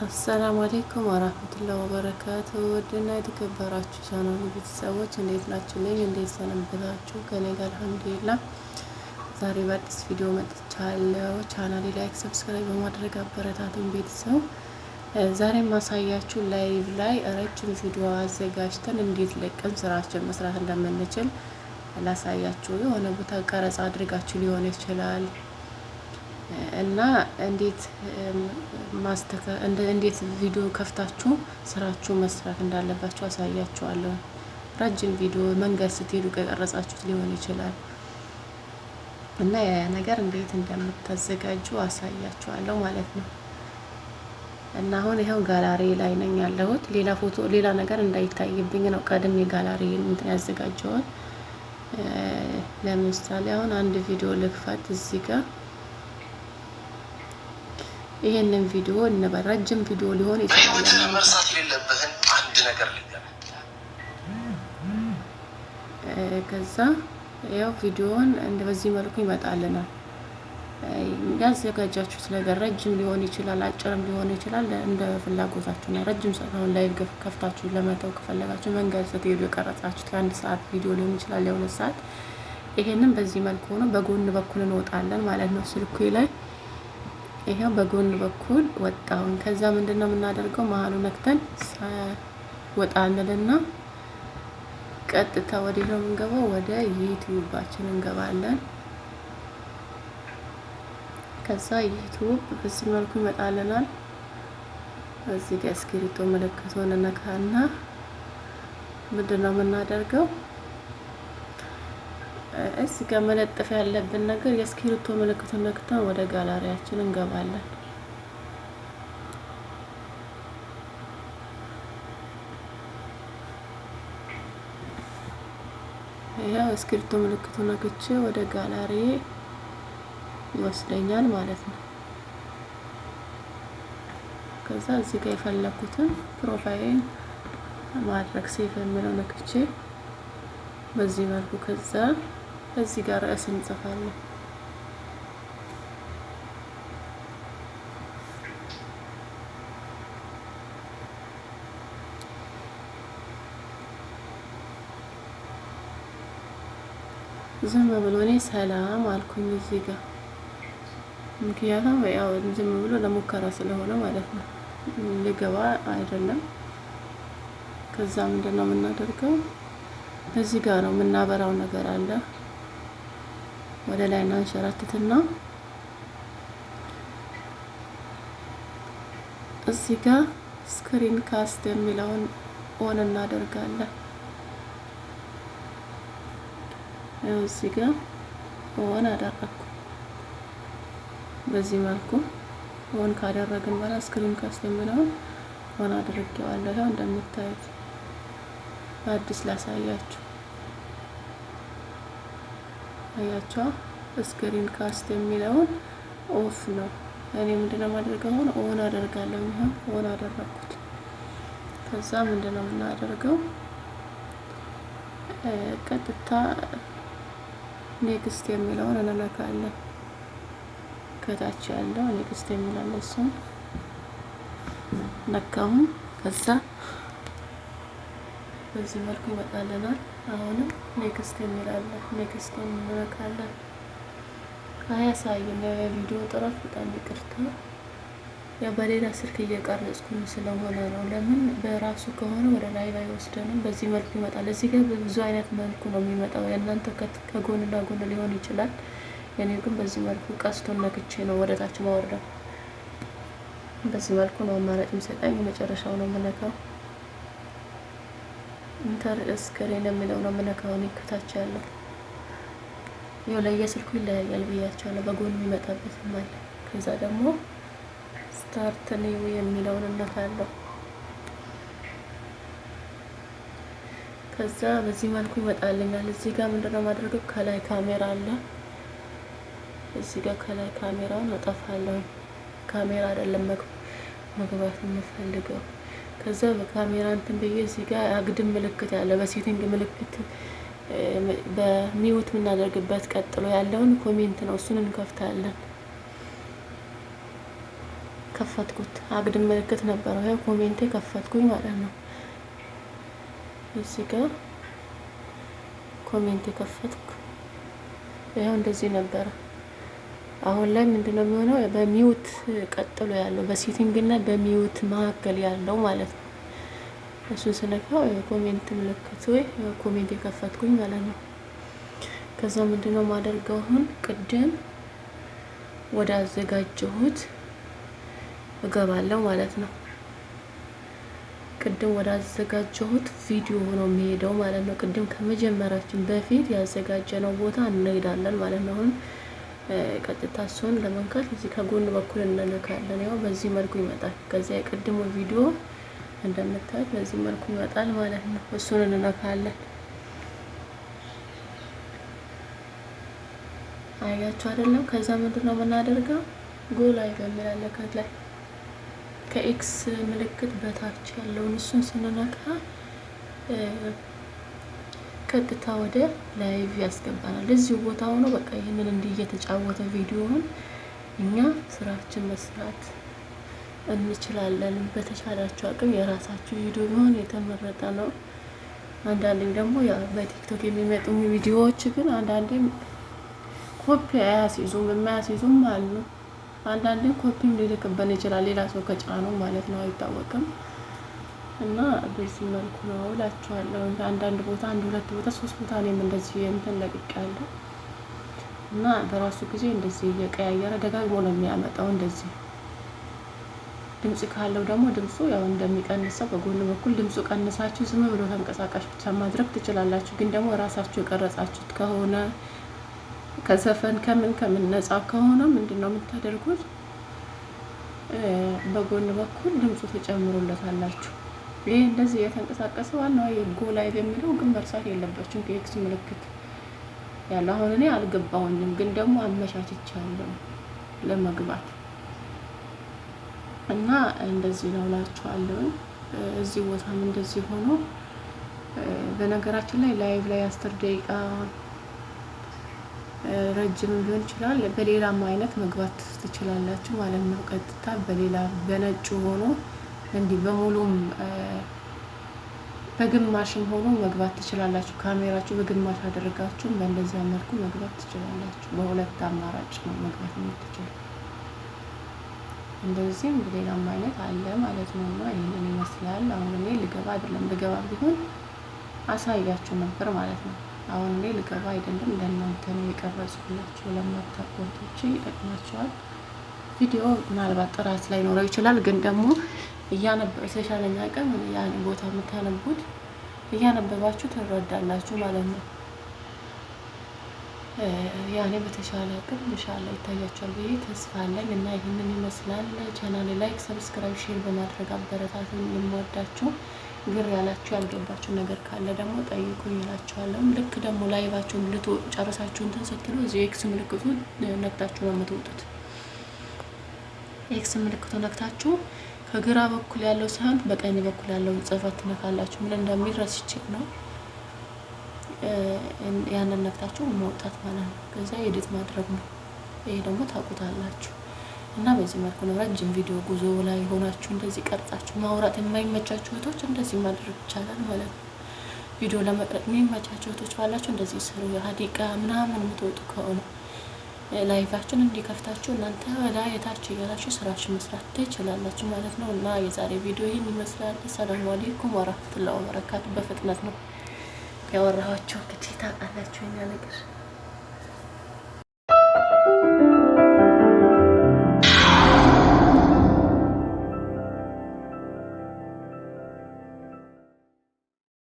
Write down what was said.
السلام عليكم ورحمة الله وبركاته። ውድና የተከበራችሁ ቻናል ቤተሰቦች እንዴት ናችሁልኝ? እንዴት ሰነበታችሁ? ከኔ ጋር الحمد لله። ዛሬ በአዲስ ቪዲዮ መጥቻለሁ። ቻናሌ like፣ subscribe በማድረግ አበረታቱን ቤተሰብ። ዛሬ ማሳያችሁ live ላይ ረጅም ቪዲዮ አዘጋጅተን እንዴት ለቀን ስራችን መስራት እንደምንችል ላሳያችሁ። የሆነ ቦታ ቀረጻ አድርጋችሁ ሊሆን ይችላል እና እንዴት እንዴት ቪዲዮ ከፍታችሁ ስራችሁ መስራት እንዳለባችሁ አሳያችኋለሁ። ረጅም ቪዲዮ መንገድ ስትሄዱ ከቀረጻችሁት ሊሆን ይችላል እና ያ ነገር እንዴት እንደምታዘጋጁ አሳያችኋለሁ ማለት ነው። እና አሁን ይኸው ጋላሪ ላይ ነኝ ያለሁት። ሌላ ፎቶ ሌላ ነገር እንዳይታይብኝ ነው ቀድሜ ጋላሪ እንትን ያዘጋጀሁት። ለምሳሌ አሁን አንድ ቪዲዮ ልክፈት እዚህ ጋር ይሄንን ቪዲዮ እንበል፣ ረጅም ቪዲዮ ሊሆን ይችላል። በህይወትህ መርሳት የሌለብህን አንድ ነገር ልንገርህ። ከዛ ያው ቪዲዮውን እንደ በዚህ መልኩ ይመጣልናል። ያዘጋጃችሁት ነገር ረጅም ሊሆን ይችላል፣ አጭርም ሊሆን ይችላል። እንደ ፍላጎታችሁ ነው። ረጅም ሰዓት አሁን live ከፍታችሁ ለመተው ከፈለጋችሁ መንገድ ስትሄዱ የቀረጻችሁት የአንድ ሰዓት ቪዲዮ ሊሆን ይችላል፣ የሁለት ሰዓት። ይሄንን በዚህ መልኩ ሆኖ በጎን በኩል እንወጣለን ማለት ነው ስልኩ ላይ ይሄው በጎን በኩል ወጣውን። ከዛ ምንድነው የምናደርገው? መሀሉ ነክተን ወጣ እንልና ቀጥታ ወደ ነው የምንገባው፣ ወደ ዩቲዩባችን እንገባለን። ከዛ ዩቲዩብ በዚህ መልኩ ይመጣልናል። እዚህ ጋር እስክሪብቶ ምልክቱን እንነካና ምንድነው የምናደርገው? እዚህ ጋር መለጠፍ ያለብን ነገር የእስክሪብቶ ምልክቱን ነክተን ወደ ጋላሪያችን እንገባለን። ይኸው እስክሪብቶ ምልክቱን ነክቼ ወደ ጋላሪ ይወስደኛል ማለት ነው። ከዛ እዚህ ጋር የፈለኩትን profile ማድረግ save የሚለው ነክቼ በዚህ መልኩ ከዛ እዚህ ጋር ርዕስ እንጽፋለን። ዝም ብሎ እኔ ሰላም አልኩኝ እዚህ ጋር፣ ምክንያቱም ያው ዝም ብሎ ለሙከራ ስለሆነ ማለት ነው፣ ልገባ አይደለም። ከዛ ምንድን ነው የምናደርገው? እዚህ ጋር ነው የምናበራው ነገር አለ። ወደ ላይ እናንሸራትትና እዚህ ጋር screen cast የሚለውን on እናደርጋለን። እዚህ ጋር on አደረኩ። በዚህ መልኩ on ካደረግን በኋላ screen cast የሚለውን on አድርጌዋለሁ። ያው እንደምታዩት አዲስ ላሳያችሁ፣ አያችሁ screen cast የሚለውን off ነው። እኔ ምንድነው የማደርገው? አሁን on አደርጋለሁ። ይሄን on አደረኩት። ከዛ ምንድነው የምናደርገው? ቀጥታ next የሚለውን እንነካለን። ከታች ያለው next የሚለው እሱን ነካሁን። ከዛ በዚህ መልኩ ይመጣልናል። አሁንም next የሚላለ next ኡን እንነካለን። አያሳይም የቪዲዮ ጥራት፣ በጣም ይቅርታ። ያው በሌላ ስልክ እየቀረጽኩኝ ስለሆነ ነው። ለምን በራሱ ከሆነ ወደ live አይወስደንም። በዚህ መልኩ ይመጣል። እዚህ ጋር በብዙ አይነት መልኩ ነው የሚመጣው። የእናንተ ከጎንና ጎን ሊሆን ይችላል። የኔ ግን በዚህ መልኩ ቀስቱን ነክቼ ነው ወደ ታች ማወርደው። በዚህ መልኩ ነው አማራጭ የሚሰጠኝ። የመጨረሻው ነው የምነካው። Entire screen የሚለው ነው የምነካው እኔ ከታች ያለው። ይኸው ለየስልኩ ይለያያል ብያቸዋለሁ። በጎን የሚመጣበትም አለ። ከዛ ደግሞ start new የሚለውን እነካለሁ። ከዛ በዚህ መልኩ ይመጣልኛል። እዚህ ጋር ምንድነው የማደርገው? ከላይ ካሜራ አለ። እዚህ ጋር ከላይ ካሜራውን አጠፋለሁ። ካሜራ አይደለም መግባት የምፈልገው። ከዛ በካሜራ እንትን ብዬ እዚህ ጋር አግድም ምልክት ያለ በ setting ምልክት በ mute የምናደርግበት ቀጥሎ ያለውን comment ነው። እሱን እንከፍታለን። ከፈትኩት። አግድም ምልክት ነበረው። ይኸው comment ኤ ከፈትኩኝ ማለት ነው። እዚህ ጋር comment የከፈትኩ ይኸው እንደዚህ ነበረ። አሁን ላይ ምንድነው የሚሆነው? በ mute ቀጥሎ ያለው በ setting እና በ mute መካከል ያለው ማለት ነው። እሱን ስነካው comment ምልክት ወይ comment የከፈትኩኝ ማለት ነው። ከዛ ምንድነው ማደርገው? አሁን ቅድም ወደ አዘጋጀሁት እገባለሁ ማለት ነው። ቅድም ወደ አዘጋጀሁት ቪዲዮ ነው የሚሄደው ማለት ነው። ቅድም ከመጀመራችን በፊት ያዘጋጀነው ቦታ እንሄዳለን ማለት ነው። አሁን ቀጥታ እሱን ለመንካት እዚህ ከጎን በኩል እንነካለን። ያው በዚህ መልኩ ይመጣል። ከዚያ የቅድሙ ቪዲዮ እንደምታዩት በዚህ መልኩ ይመጣል ማለት ነው። እሱን እንነካለን። አያችሁ አይደለም? ከዛ ምንድን ነው የምናደርገው? Go live የሚል አለ ከላይ ከ X ምልክት በታች ያለውን እሱን ስንነካ ቀጥታ ወደ live ያስገባናል። እዚሁ ቦታ ሆኖ በቃ ይህንን እንዲህ እየተጫወተ ቪዲዮውን እኛ ስራችን መስራት እንችላለን። በተቻላችሁ አቅም የራሳችሁ ቪዲዮ ቢሆን የተመረጠ ነው። አንዳንዴም ደግሞ በቲክቶክ የሚመጡ ቪዲዮዎች ግን አንዳንዴም ኮፒ አያስይዙም፣ የማያስይዙም አሉ። አንዳንዴም ኮፒም ሊልክብን ይችላል ሌላ ሰው ከጫነው ማለት ነው፣ አይታወቅም። እና በዚህ መልኩ ነው እላችኋለሁ። አንዳንድ ቦታ አንድ ሁለት ቦታ ሶስት ቦታ እኔም እንደዚህ እንትን ለቅቄያለሁ። እና በራሱ ጊዜ እንደዚህ እየቀያየረ ደጋግሞ ነው የሚያመጣው። እንደዚህ ድምጽ ካለው ደግሞ ድምፁ ያው እንደሚቀንሰው በጎን በኩል ድምፁ ቀንሳችሁ ዝም ብሎ ተንቀሳቃሽ ብቻ ማድረግ ትችላላችሁ። ግን ደግሞ ራሳችሁ የቀረጻችሁት ከሆነ ከዘፈን ከምን ከምን ነጻ ከሆነ ምንድን ነው የምታደርጉት? በጎን በኩል ድምፁ ትጨምሩለታላችሁ። ይህ እንደዚህ የተንቀሳቀሰ ዋናው go live የሚለው ግን መርሳት የለባችሁም። ከ X ምልክት ያለው አሁን እኔ አልገባሁኝም፣ ግን ደግሞ አመቻችቻለሁ ለመግባት እና እንደዚህ ነው እላችኋለሁ። እዚህ ቦታም እንደዚህ ሆኖ በነገራችን ላይ live ላይ 10 ደቂቃ ረጅም ሊሆን ይችላል። በሌላም አይነት መግባት ትችላላችሁ ማለት ነው። ቀጥታ በሌላ በነጩ ሆኖ እንዲህ በሙሉም በግማሽም ሆኖ መግባት ትችላላችሁ። ካሜራችሁ በግማሽ አደረጋችሁ በእንደዚያ መልኩ መግባት ትችላላችሁ። በሁለት አማራጭ ነው መግባት የምትችሉ። እንደዚህም በሌላም አይነት አለ ማለት ነው። እና ይህንን ይመስላል። አሁን እኔ ልገባ አይደለም፣ ልገባ ቢሆን አሳያችሁ ነበር ማለት ነው። አሁን እኔ ልገባ አይደለም፣ ለእናንተ ነው የቀረጽኩላችሁ። ለማታውቁ ይጠቅማቸዋል። ቪዲዮ ምናልባት ጥራት ላይኖረው ይችላል፣ ግን ደግሞ እያነበ የተሻለኝ አቅም ያን ቦታ የምታነቡት እያነበባችሁ ትረዳላችሁ ማለት ነው። ያኔ በተሻለ አቅም ኢንሻአላህ ይታያችኋል ብዬ ተስፋ አለኝ እና ይህንን ይመስላል። ቻናሌ like፣ subscribe፣ share በማድረግ አበረታቱኝ። የምወዳችሁ ግር ያላችሁ ያልገባችሁ ነገር ካለ ደግሞ ጠይቁኝ እላችኋለሁ። ልክ ደግሞ live ኣችሁን ጨርሳችሁ እንትን ስትሉ እዚህ X ምልክቱ ነክታችሁ ነው የምትወጡት። X ምልክቱ ነክታችሁ ከግራ በኩል ያለው ሳይሆን በቀኝ በኩል ያለውን ጽሕፈት ትነካላችሁ። ምን እንደሚል ረስቼ ነው። ያንን ነክታችሁ መውጣት ማለት ነው። ከዛ edit ማድረግ ነው። ይሄ ደግሞ ታውቁታላችሁ። እና በዚህ መልኩ ነው ረጅም ቪዲዮ ጉዞ ላይ ሆናችሁ እንደዚህ ቀርጻችሁ ማውራት የማይመቻችሁ እህቶች እንደዚህ ማድረግ ይቻላል ማለት ነው። ቪዲዮ ለመቅረጽ የሚመቻችሁ እህቶች ካላችሁ እንደዚህ ስሩ። حديقة ምናምን የምትወጡ ከሆነ live ኣችሁን እንዲከፍታችሁ እናንተ ላይ የታች እያላችሁ ስራችሁ መስራት ትችላላችሁ ማለት ነው። እና የዛሬ ቪዲዮ ይህን ይመስላል። ሰላሙ አለይኩም ወራህመቱላሂ ወበረካቱ። በፍጥነት ነው ያወራኋቸው። እንግዲህ ታውቃላችሁ የኛ ነገር።